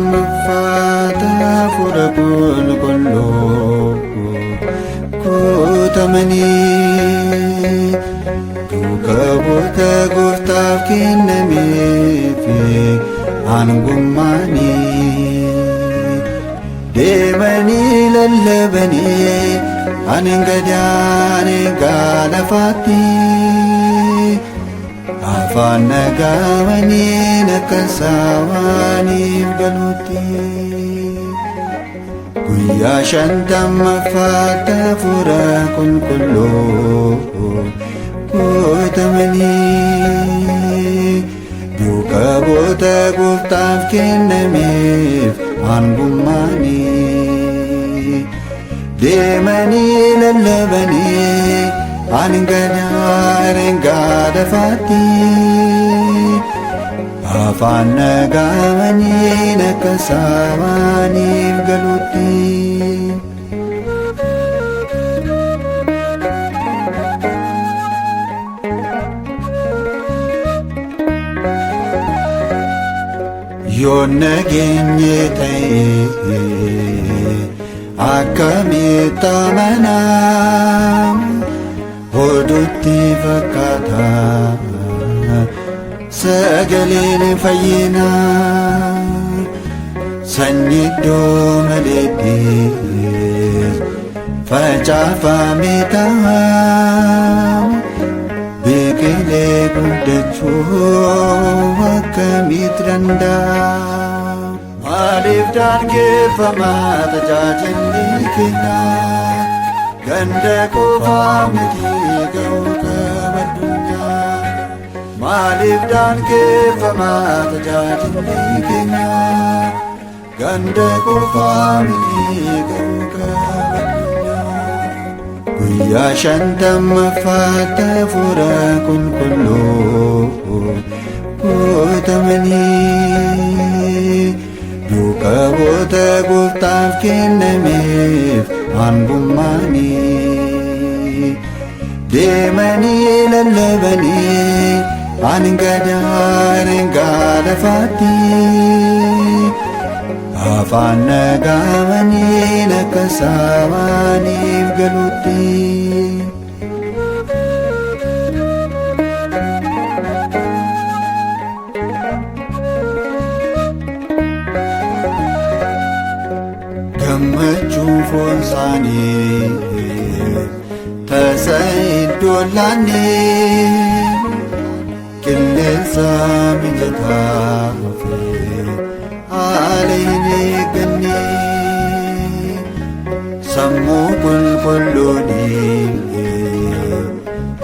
shantammaffaa hafuura qulqulluu guutamanii duuka bu'oota gooftaaf kennameef aangummaanii deemanii lallabanii hanga daangaa lafaatti afaan nagaawaniin akka saawaaniif galuutti. Guyyaa shantammaffaa hafuura qulqulluu guutamanii duuka bu'oota gooftaaf kennameef aangummaanii deemanii lallabanii hanga daangaa lafaatti afaan nagaawaniin akka saawaaniif galuutti. Yoon nageenye ta'e akkamitti amanaa oduutti fakkaata sagaleen fayyinaa sanyii iddoo maleetti facaafame ta'a biqilee guddachuu akkamitti danda'a? Maaliif daangeffamaa tajaajilli keenya ganda qofaa miti ga'uu qaba addunyaa? Maaliif daangeffamaa tajaajilli keenya ganda qofaa miti ga'uu qaba addunyaa? Guyyaa shantammaffaa hafuura qulqulluu guutamanii duuka bu'oota gooftaaf kennameef aangummaanii deemanii lallabanii hanga daangaa lafaatti afaan nagaawaniin akka saawaaniif galuutti. Gammachuu foon isaanii tasa iddoo laanne qilleensa mijataa fi haala hin eegganne sammuu qulqulluun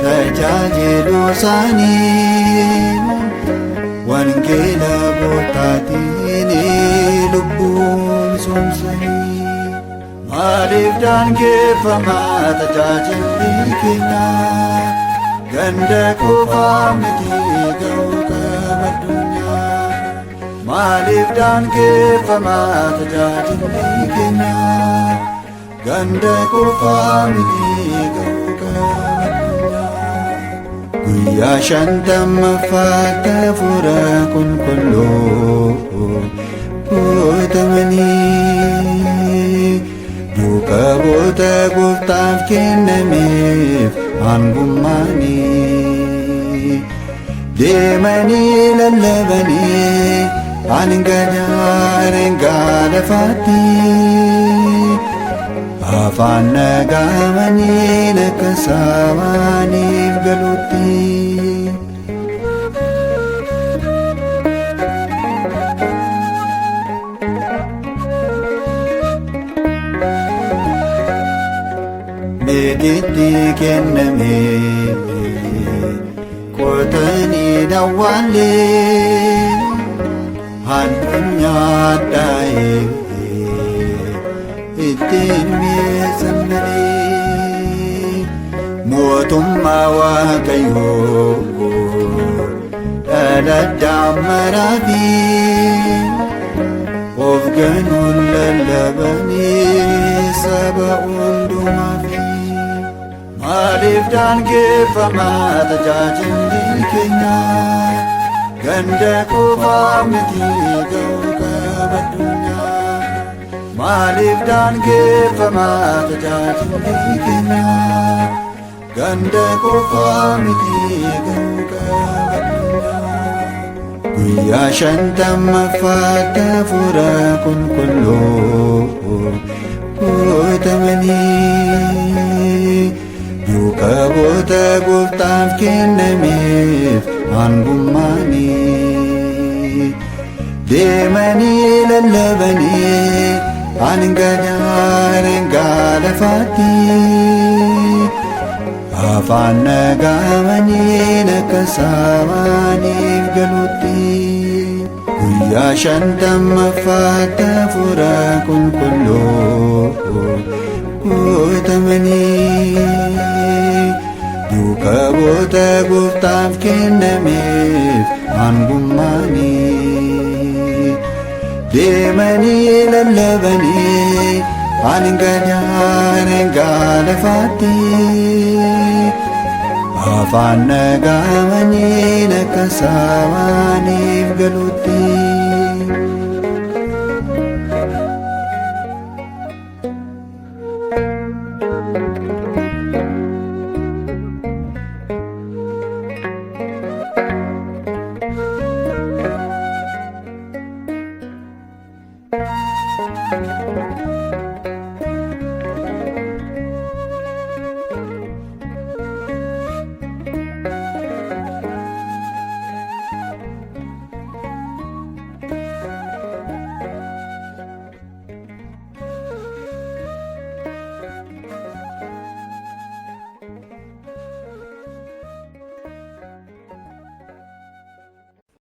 tajaajiluu isaanii wangeela gooftaatiin lubbuu misoomsanii. Maaliif daangeffamaa tajaajilli keenya ganda qofaa miti ga'uu qaba addunyaa? Maaliif daangeffamaa tajaajilli keenya ganda qofaa miti ga'uu qaba addunyaa? Guyyaa shantammaffaa hafuura qulqulluu guutamanii duuka bu'oota gooftaaf kennameef aangummaanii deemanii lallabanii hanga daangaa lafaatti afaan nagaawaniin akka saawaaniif galuutti. Meetitti kenname qotanii dawwaallee addunyaa dhaa'ee ittiin mi'eessan malee mootummaa Waaqayyoo dhala daammaraa fi of ganuun lallabanii saba hundumaaf. Maaliif daangeffamaa tajaajilli keenya ganda qofaa miti ga'uu qaba addunyaa? Maaliif daangeffamaa tajaajilli keenya? Ganda qofaa miti garuu qabaddunya. Guyyaa shantammaffaatti hafuura qulqulluu guutamanii duuka bu'oota gooftaaf kennameef aangummaanii deemanii lallabanii hanga daangaa lafaatti afaan nagaamaniin akka saamaaniif galutti. Guyyaa shantammaffaatti hafuura qulqulluu guutamanii duuka bu'oota gooftaaf kennameef aangummaanii deemanii lallabanii hanga daangaa lafaatti afaan nagaamaniin akka saamaaniif galutti.